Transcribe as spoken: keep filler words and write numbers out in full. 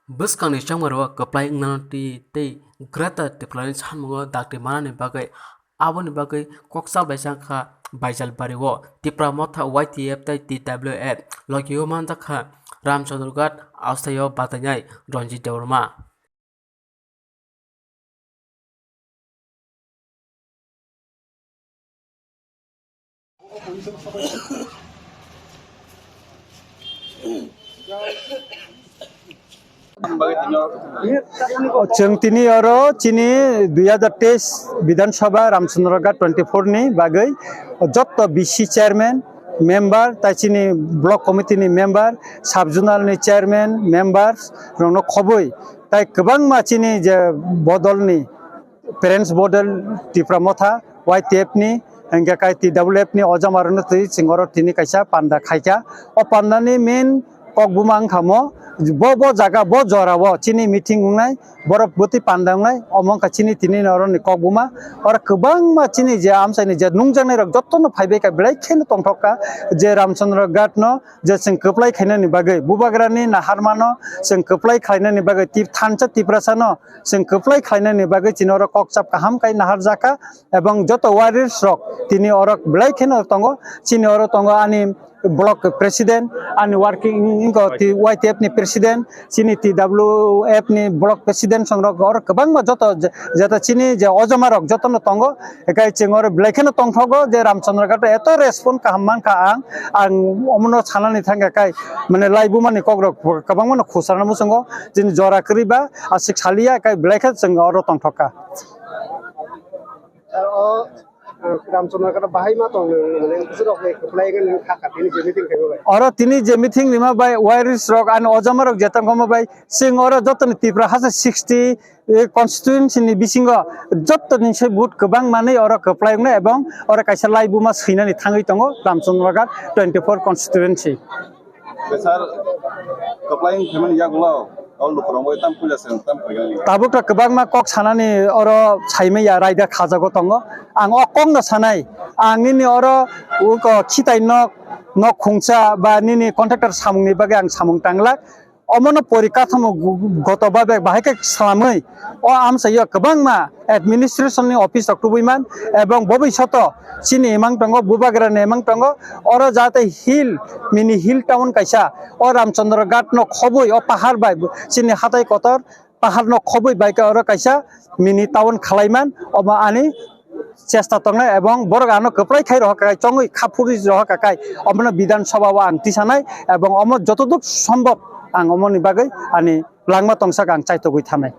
Bwskangni chongmaro kwplai wngnani tei Greater Tipralandni sammungo dakti manani bagwi, aboni bagwi kokchal bai chang kha Baijalbario Tipra Motha Y T F tei T W F logio manjak kha Ramchandra Ghat austaio batainai Ranjit Debbarma. Chwng tini oro chini dui hazar teis Bidhan Sabha Ramchandra Ghat twenty four ni bagwi jotto B C chairman, member, tai chini block committee ni member, sub zonal ni chairman, members rokno khobwi tai kwbangma chini je bodolni parents bodol Tipra Motha, Y T F ni, hingke kai T W F ni ojama rwno twi chwng oro tini kaisa panda khaikha. O panda ni main kok buma wngkha mo, bo, bo jaga, bo jora o chini meeting wngnai, borok bwtwi panda wngnai, omo wngkha chini tini oro ni kok buma. Oro kwbangma chini je amchai ni je nungjaknai rok jotono phaibai kha, belai kheno tongthok kha je Ramchandra Ghat no je chwng kwplai khainani bagwi, Bubagrani naharmano chwng kwplai khlainani bagwi, Tip-, thansa Tiprasano chwng kwplai khlainani bagwi chini oro kokchap kaham khai naharjakha, ebong joto warriors rok tini oro belai kheno tongo, chini oro tongo ani block president, ani working wngkha Y T F ni president, chini T W F ni block president songrok oro kwbangma joto je-, jeta chini je ojoma rok jotono tongo, ekai chwng oro belai kheno tongthogo je Ramchandra Ghat eto respond kaham mankha ang, ang omono sanani thangkha kai mane laibumani kokrok kwbangmano khusarna muchungo chini jora kwrwi ba aswk saliya kai belai khe chwng oro tongthokha. O, Ramchandra Ghat bahai ma tong nang, nang, nang, bwswk rok bai kwplai wngkha nang kha kha tini je meeting khaima bai. Oro tini je meeting rima bai, warriors rok ani ojama rok je tongkha omo bai, chwng oro jotoni Tipra hasa sixty, eh, constituency ni bisingo jotoni se vote kwbang manwi oro kwplai wngnai ebong oro kaisa laibuma swinani thangwi tongo Ramchandra Ghat twenty four constituency. Sir, kwplai wng phaimani yagulo, o lukurok bai tam puila se tam phaikha. Tabuk ta kwbangma kok sanani oro saimaya raida khajago tongo. Ang o kokno sanai, ang nini oro uko khitai nok, nok khungsa ba nini contractor samungni bagwi ang samung tanglak. Omono porikathamo gu-, goto babe bahai khe swlamwi o amchaio kwbangma administration ni office rok tubui man, ebong bobishoto chini imang tongo, Bubagra ni imang tongo, oro jate hill, mini hill town kaisa, o Ramchandra Ghat no khobwi, o pahar bai chini hatai kotor pahar no khobwi bai khe oro kaisa mini town khlai man, omo ani chesta tongnai, ebong borok ano kwplai khai rohor kha kai, chongwi kha phuri rohor kha kai, omono Bidhan Sabha o ang tisanai, ebong omo jotoduk sombhob ang omoni bagwi ani langma tongsak ang chaitogwi thanai.